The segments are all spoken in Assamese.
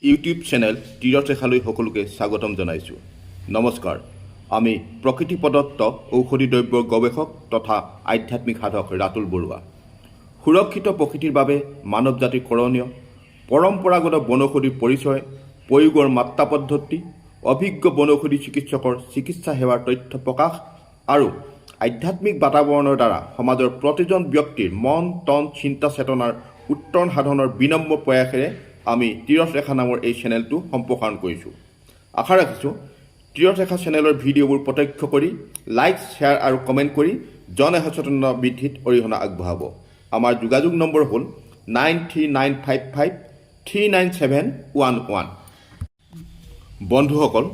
ইউটিউব চেনেল তীৰ্থ ৰেখালৈ সকলোকে স্বাগতম জনাইছোঁ। নমস্কাৰ। আমি প্ৰকৃতি প্ৰদত্ত ঔষধি দ্ৰব্যৰ গৱেষক তথা আধ্যাত্মিক সাধক ৰাতুল বৰুৱা। সুৰক্ষিত প্ৰকৃতিৰ বাবে মানৱ জাতিৰ কৰণীয়, পৰম্পৰাগত বনৌষধিৰ পৰিচয়, প্ৰয়োগৰ মাত্ৰা পদ্ধতি, অভিজ্ঞ বনৌষধি চিকিৎসকৰ চিকিৎসা সেৱাৰ তথ্য প্ৰকাশ আৰু আধ্যাত্মিক বাতাবৰণৰ দ্বাৰা সমাজৰ প্ৰতিজন ব্যক্তিৰ মন, তন, চিন্তা, চেতনাৰ উত্তৰণ সাধনৰ বিনম্ৰ প্ৰয়াসেৰে আমি তীৰ্থ ৰেখা নামৰ এই চেনেলটো সম্প্ৰসাৰণ কৰিছোঁ। আশা ৰাখিছোঁ, তীৰ্থ ৰেখা চেনেলৰ ভিডিঅ'বোৰ প্ৰত্যক্ষ কৰি লাইক, শ্বেয়াৰ আৰু কমেণ্ট কৰি জনসচেতনতা বৃদ্ধিত অৰিহণা আগবঢ়াব। আমাৰ যোগাযোগ নম্বৰ হ'ল 9395539711। বন্ধুসকল,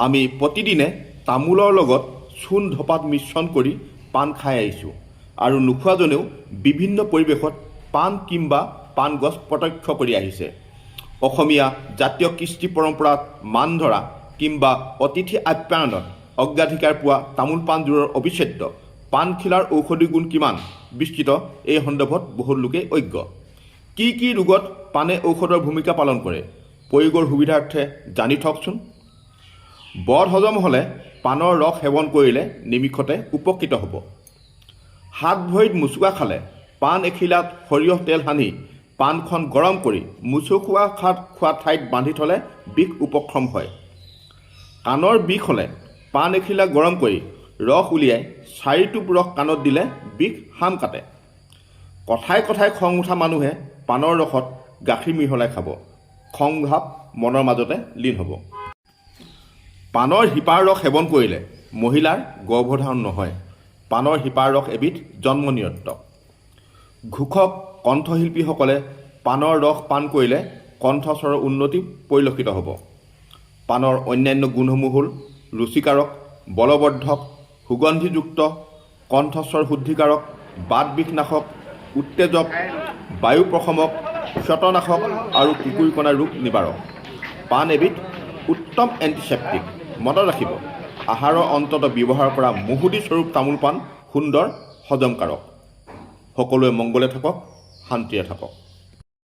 আমি প্ৰতিদিনে তামোলৰ লগত চূণ, ধপাত মিশ্ৰণ কৰি পাণ খাই আহিছোঁ আৰু নোখোৱাজনেও বিভিন্ন পৰিৱেশত পাণ কিম্বা পাণ গছ প্ৰত্যক্ষ কৰি আহিছে। অসমীয়া জাতীয় কৃষ্টি পৰম্পৰাত মান ধৰা কিম্বা অতিথি আপ্যায়নত অগ্ৰাধিকাৰ পোৱা তামোল পাণযোৰৰ অবিচ্ছেদ্য পাণখিলাৰ ঔষধি গুণ কিমান বিস্তৃত, এই সন্দৰ্ভত বহুত লোকেই অজ্ঞ। কি কি ৰোগত পাণে ঔষধৰ ভূমিকা পালন কৰে, প্ৰয়োগৰ সুবিধাৰ্থে জানি থওকচোন। বদ হজম হ'লে পাণৰ ৰস সেৱন কৰিলে নিমিষতে উপকৃত হ'ব। হাত ভৰিত মোচোকা খালে পাণ এখিলাত সৰিয়হ তেল সানি পাণখন গৰম কৰি মোচোকা খোৱা ঠাইত বান্ধি থ'লে বিষ উপশম হয়। কাণৰ বিষ হ'লে পাণ এখিলা গৰম কৰি ৰস উলিয়াই 4 টোপ ৰস কাণত দিলে বিষ শাম কাটে। কথাই কথাই খং উঠা মানুহে পাণৰ ৰসত গাখীৰ মিহলাই খাব, খং ভাৱ মনৰ মাজতে লীন হ'ব। পাণৰ শিপাৰ ৰস সেৱন কৰিলে মহিলাৰ গৰ্ভধাৰণ নহয়। পাণৰ শিপাৰ ৰস এবিধ জন্ম নিয়ন্ত্ৰক। ঘোষক, কণ্ঠশিল্পীসকলে পাণৰ ৰস পান কৰিলে কণ্ঠস্বৰৰ উন্নতি পৰিলক্ষিত হ'ব। পাণৰ অন্যান্য গুণসমূহ হ'ল ৰুচিকাৰক, বলবৰ্ধক, সুগন্ধিযুক্ত, কণ্ঠস্বৰ শুদ্ধিকাৰক, বাত বিষনাশক, উত্তেজক, বায়ু প্ৰশমক, ক্ষতনাশক আৰু কুকুৰীকণা ৰোগ নিবাৰক। পাণ এবিধ উত্তম এণ্টিচেপ্টিক। মনত ৰাখিব, আহাৰৰ অন্তত ব্যৱহাৰ কৰা মুহুদি স্বৰূপ তামোল পাণ সুন্দৰ হজমকাৰক। সকলোৱে মংগলে থাকক, শান্তিৰে থাকক।